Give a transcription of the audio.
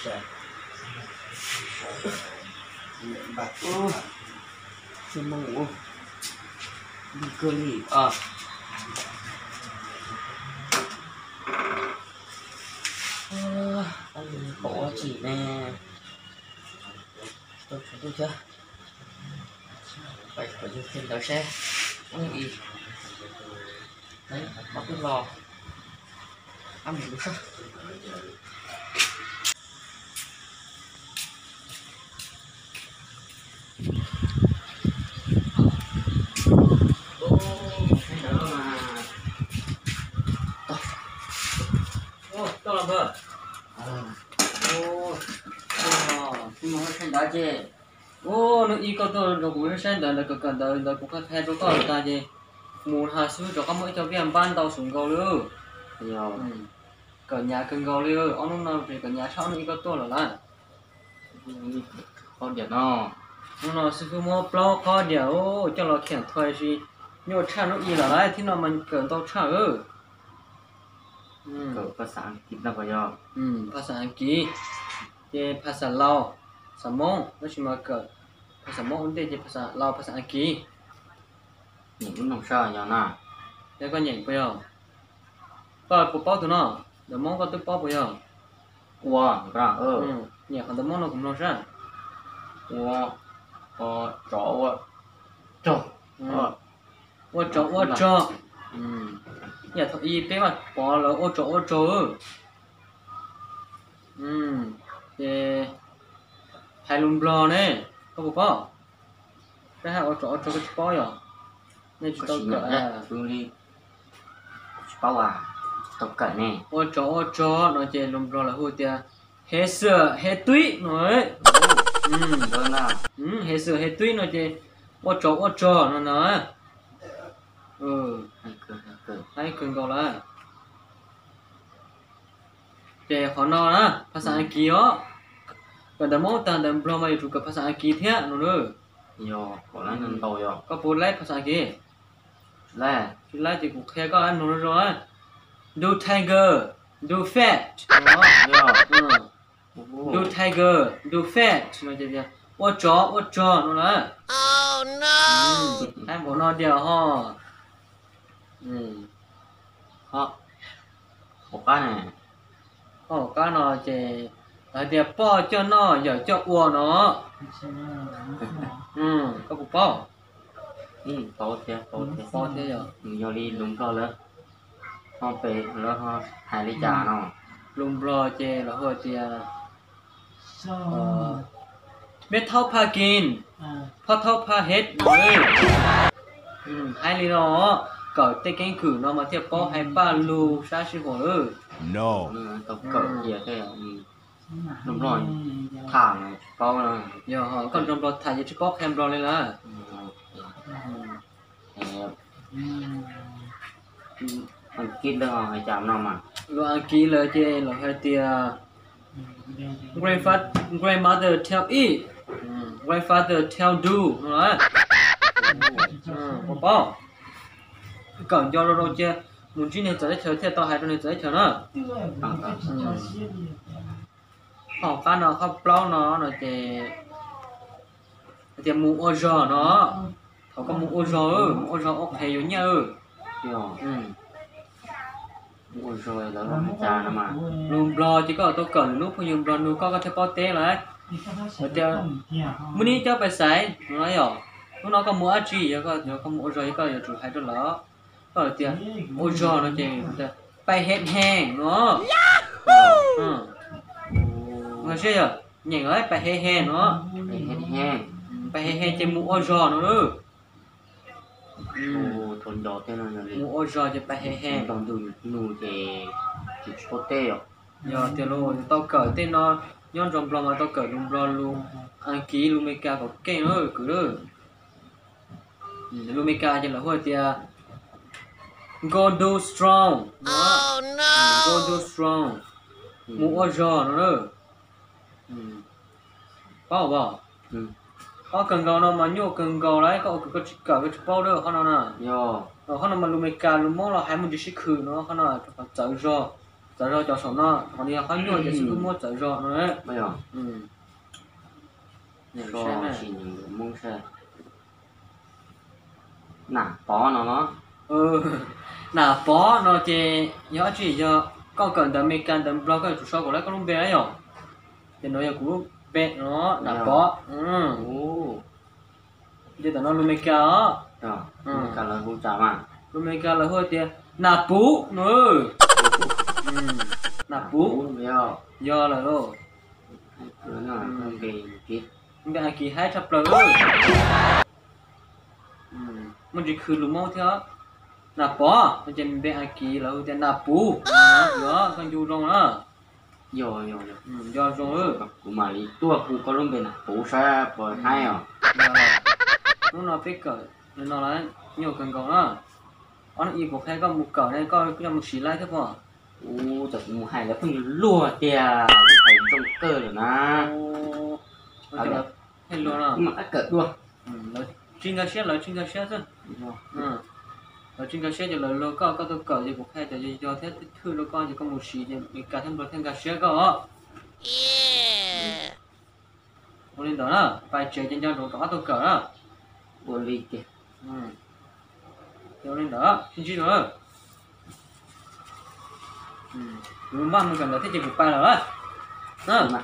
Ub, tsis moo ua, kawg li. Kaum ua tsim ne, tau tshuav ntuj thiab. Pais kom yus thiaj ntawd seb. Ib, ob tug los, ab mus lub sab. Ua, ua, ua, ua, ua, ua, ntawd ces, ua, nws ib koj tuaj rau kuv saib ntawd, ntawd kawm kawm ntawd, ntawd kuv qhia qhia rau koj tas ces mus has xwb rau koj muaj ib co vij npab ntau xus nkaus li. Kawm nyav kawg nkaus li, ob hnub no ces kawm nyav tshaj ob hnub ib koj tuaj lawm lawm. Qhov diam no, hnub no xib fwb muab plaub qhov diam coj los khiam thuam si, nyuaj tshaj hnub ib lawm lawm, thib no mas kawm ntau tshaj. Kawm phas xas Askiv no puas yog? Phas xas Askiv, ces phas xas Laus, xas Moob, tab sis mas kawm phas xas Moob ua ntej ces phas xas Laus, phas xas Askiv. Nyeem lub noog saib yog na. Yog koj nyeem puas yog? Koj puas paub tus no? Ntawm Moob koj twb paub puas yog? Ua, nyeem qhov ntawm Moob no kuv mloog saib. Ua, tsov ua, rog. Ua tsov ua rog. Yam thaum ub peb Vaj Pov lawv ua tsov ua rog. Ces hais lus Nplog ne, koj puas paub? Peb hais ua tsov ua rog koj tsis paub yog? Nej tsis tau kawm. Tsis paub, tau kawm ne. Ua tsov ua rog no ces lus Nplog lawv hu tias hev xwm hev twib no. Hev xwm hev twib no ces ua tsov ua rog no na. Hais kawg nkaus lawm. Ces qhov no na, phas xas Askiv os. Kawm ntawv Moob tag ntawv Nplog mas yuav tsum kawm phas xas Askiv thiab no na. Koj puas laib phas xas Askiv? Tsis laib ces kuv qhia koj mloog zoo zoo. Do tiger, do fat. Do tiger, do fat no ces ua tsov ua rog no na. Hais npaum no tiag ho. Hauv qab no ces hais tias poj coj noj yawm coj ua no. Koj puas paub? Paub thiab, paub thiab. Yog li lus Nplog lawv ho pem lawv ho hais li cas no? Lus Nplog ces lawv hu tias meb thaub phaj kis, phoj thaub phaj hej. Hais li no, kawm tej keeb kwm no mas thiaj paub hais paj lug sab sij huam lawm. Tau kawm tiag thiab. Nplog tham tsis paub. Yog koj nrog Nplog tham ces tsis paub qhia Nplog li lawm. Askiv lawv hais cas no mas? Lus Askiv lawv ces lawv hais tias grandfather tell it, grandfather tell do no. Kawm nco rau rau cia, mus ntsib niag txawv teb chaws thiaj tau hais rau niag txawv teb chaws na. Hauv qab no qhov plaub no no ces hais tias mus ua zog no. Thaum koj mus ua zog, mus ua zog ua qhev yuav nyiaj. Mus ua zog lawv hais cas no mas? Lus Nplog ces koj tau kawm lwm lub phooj ywg Nplog nug koj, koj thiaj paub teb lawm. Hais tias mus neb cov pais xaiv no yom, lub no koj mus dab tsi, yog koj mus ua zog koj yuav tsum hais rau lawv. Koj hais tias ua zog no ces pais hev hev no. Nyeem los pais hev hev no. Pais hev hev ces mus ua zog no. Mus ua zog ces pais hev hev. Yog tias tau kawm tej no, nyob nrog Nplog mas tau kawm lus Nplog, lus Askiv, lus Meskas kom keej na kwv. Lus Meskas ces lawv hu tias go do strong, go do strong, mus ua zog no na. Paub os? Paub kawg nkaus no mas nyuaj kawg nkaus lawm, koj ua kwv koj tsis kawm koj tsis paub lawm qhov no na. Qhov no mas lus Meskas lus Moob los hais muaj ntsis sib khwm no, qhov no rau qhov txawv zog. Txawv zog cov saum no, qhov no yog qhob nyuaj ces xib hwb muab txawv zog no. Nam Pov no los? Nam Pov no ces yog dab tsi? Yog koj kawm ntawv Amelikas ntawv Nplog koj yuav tsum sau kom lawv koj lub npe na yom. Ces no yog kuv lub npe no, Nam Pov. Ces tam no lus Amelikas os, lus Amelikas lawv hu tias Nam Puv no. Nam Puv yog lawm lauj. Npe Askiv haib tshaj plaws. Muaj ntsis khwv lus Hmoob thiab. Nam Pov no ces npe Askiv lawv hu tias Nam Puv. Yog koj ncu zoo na. Yog zoo. Kuv mam li tuaj hu koj lub npe Nam Puv saib puas haib os. Hnub no peb kawm li no lawm, nyuaj kawg nkaus na. Ob hnub ib kuv qhia koj mus kawm ne, koj kuj yuav mus siv laib thiab pob. Ub, cas kuv mus hais lawv pheej luag tiag, hais zoo kawg lawm na. Hais luag no. Kuv mam qab kawm dua. Lawv tsis nkag siab, lawv tsis nkag siab xwb. Lawv tsis nkag siab ces lawv luag koj, koj tuaj kawm ces kuv qhia cov yog yog thiab thwj rau koj ces koj mus siv ces Amelikas thiab Nplog thiaj nkag siab koj os. Ua li ntawd na, pais tsev ces nco ntsoov rov qab tuaj kawm na. Ua li tiag. Ua li ntawd sib ntsib dua. Kuv maj mus kawm ntawv thiab ces kuv pais lawm na.